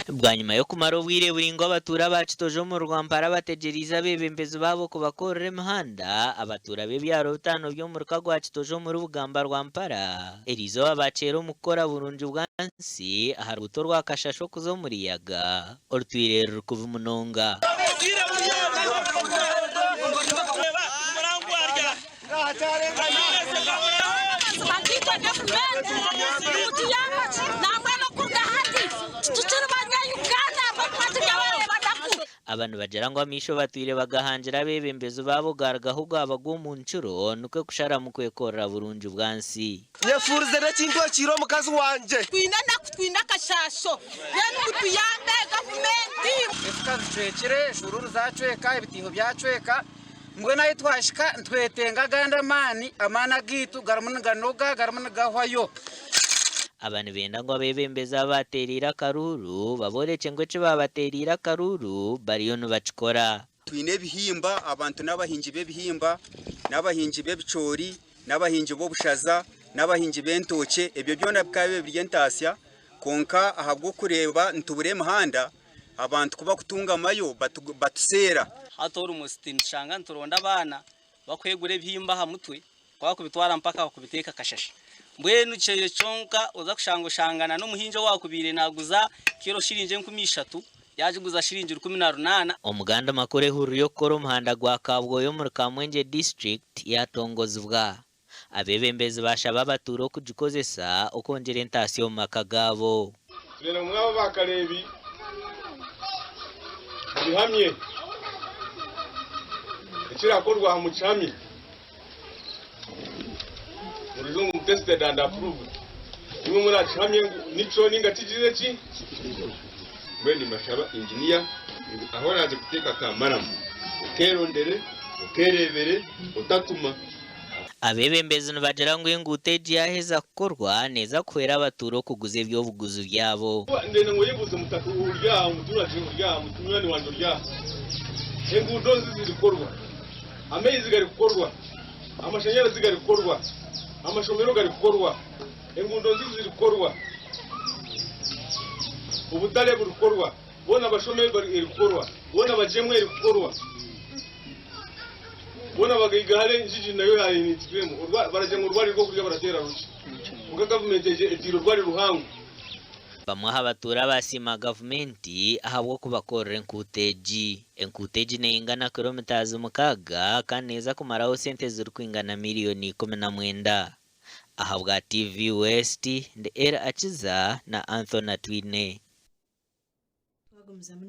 Bwanyima y'okumara obwire buraingwa abatuura ba Kitojo omuri Rwampara bategyereize abeebembezi baabo kubakorera emihanda, abatuura b'ebyaro bitaano by'omuruka gwa Kitojo omuri Bugamba Rwampara eriizooba bakyeera omu kukora burungi bwansi aha ruguuto orwa Kashasha okuza omuri Yaga orutwire ruri kubi munonga. Itwe gavumenti mutuyamba ki? Nambwenu okuruga hati titukiri banya Uganda ahabw'okuba turi abareebanaku. Aba nibagira ngu amaisho batwire bagahangira abeebembezi baabo garugaho gaabagwa omu ncuro nikwo kusharamu kwekorera burungi bwansi. Nyefurize n'ekintu ekiire omukazi wangye. Twine enaku twine akashaasho mbwenu mutuyambe gavumenti. Efuka zicwekire, eshururu zacweka, ebitiiho byacweka. Mbwenu ahi twahika nitwetenga agandi amaani, amaani agaitu garimu niganoga, garimu nigahwayo. Aba nibenda ngu abeebembezi ababateereire akaruuru baboorekye ngu eki baabateereire akaruuru bariyo nibakikora. Twine ebihimba, abantu n'abahingi b'ebihimba, n'abahingi b'ebicoori, n'abahingi b'obushaza, n'abahingi b'entookye, ebyo byona bikaba biba biri entaasya, kwonka ahabw'okureeba nitubura emihanda, Abantu ku bakutunga amayo batuseera. Hati almost nitushanga nituronda abaana bakwegura ebihimba aha mutwe kwakubitwara mpaka kubiteeka kashasha. Mbwenu kye kyonka oza kushanga oshangana n'omuhingi owakubaire naguza kilo shiringi 3000 yagiguza shiringi 18. Omuganda makuru ehururu y'okukora omuhanda gwa Kabwoya omuri Kamwengye district yatongozibwa. Abeebembezi baashaba abatuura okugikozesa okwongyera entaasya omu maka gaabo. Twena mwaba baakareebi, mubihamye, ekiraakorwa aha mukihamye, mu Rujungu ngu tested and approved. Imwe muraakihamye ngu nikyo nainga kigizire ki? Mbwenu nimbashaba inginiya ngu ahu oraaze kuteeka ka maramu, okeerondere, okeereebere, otatuma. Abeebembezi nibagira ngu enguuto egi yaaheza kukorwa neeza kuhwera abatuura okuguza eby'obuguzi byabo. Ndenda ngu oyebuuze omutaka ori aha, omuturage ori aha, munywani wangye ori aha. Enguudo ezi zirikukorwa, amaizi garikukorwa, amashanyarazi garikukorwa, amashomero garikukorwa, enguudo ezi zirikukorwa, obutare burikukorwa, boona bashome erikukorwa, boona bagyemwe erikukorwa. Boona bagaigahare enjiji nayo yaayinitibwemu. Baragira ngu orwari rw'okurya barateera rukye. Kwonka gavumenti egi etaire orwari ruhango. Bamwe aha batuura baasiima gavumenti ahabw'okubakorera enkuuto egi. Enkuuto egi neingana kilomitaazi mukaaga kandi neeza kumaraho sente zirikwingana miriyoni 19. Ahabwa TV West, ndi Elly Akiza na Anthony Atwine. Twagumizamu.